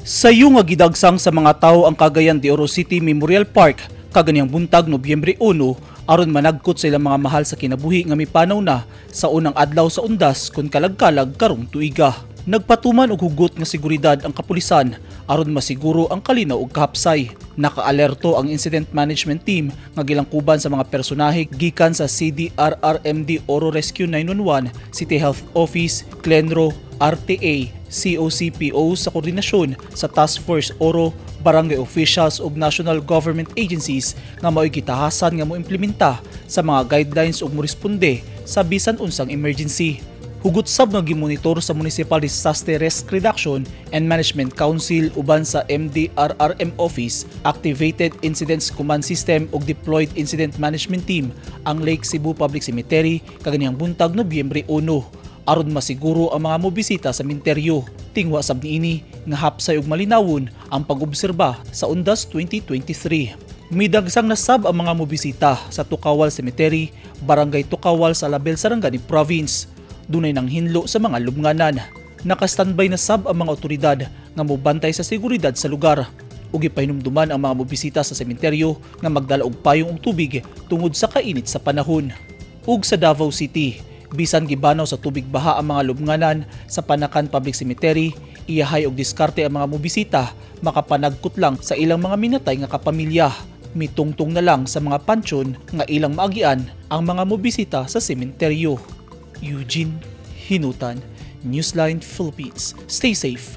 Sayo nga gidagsang sa mga tawo ang Cagayan de Oro City Memorial Park kaganiyang buntag, Nobyembre 1, aron managkot sa ilang mga mahal sa kinabuhi nga mipanaw na sa unang adlaw sa Undas kon kalagkalag karong tuiga. Nagpatuman og hugot nga seguridad ang kapulisan aron masiguro ang kalinaw ug kahapsay. Nakaalerto ang Incident Management Team nga gilangkuban sa mga personahe gikan sa CDRRMD Oro Rescue 911, City Health Office, Clenro, RTA, COCPO sa koordinasyon sa Task Force Oro, barangay officials ug national government agencies nga mao'y gitahasan nga moimplementa sa mga guidelines ug moresponde sa bisan unsang emergency. Hugot sab nga gimonitor sa Municipal Disaster Risk Reduction and Management Council uban sa MDRRM Office, Activated Incidents Command System ug Deployed Incident Management Team ang Lake Cebu Public Cemetery kaganiyang buntag, Nobyembre 1, aron masiguro ang mga mobisita sa sementeryo. Tingwa sab niini nga hapsay ug malinawon ang pag-obserba sa Undas 2023. Midagsang nasab ang mga mobisita sa Tukawal Cemetery, Barangay Tukawal sa Alabel, Sarangani Province. Dunay nang hinlo sa mga lubnganan. Naka-standby na sab ang mga otoridad nga mobantay sa seguridad sa lugar. Ug gipahinumduman ang mga mobisita sa sementeryo nga magdala og payong ug tubig tungod sa kainit sa panahon. Ug sa Davao City, bisan gibanaw sa tubig baha ang mga lubnganan sa Panacan Public Cemetery, iyahay og diskarte ang mga mobisita, makapanagkot lang sa ilang mga minatay nga kapamilya. Mitungtong na lang sa mga pansyon nga ilang maagian ang mga mobisita sa sementeryo. Eugene Hinutan, Newsline Philippines. Stay safe.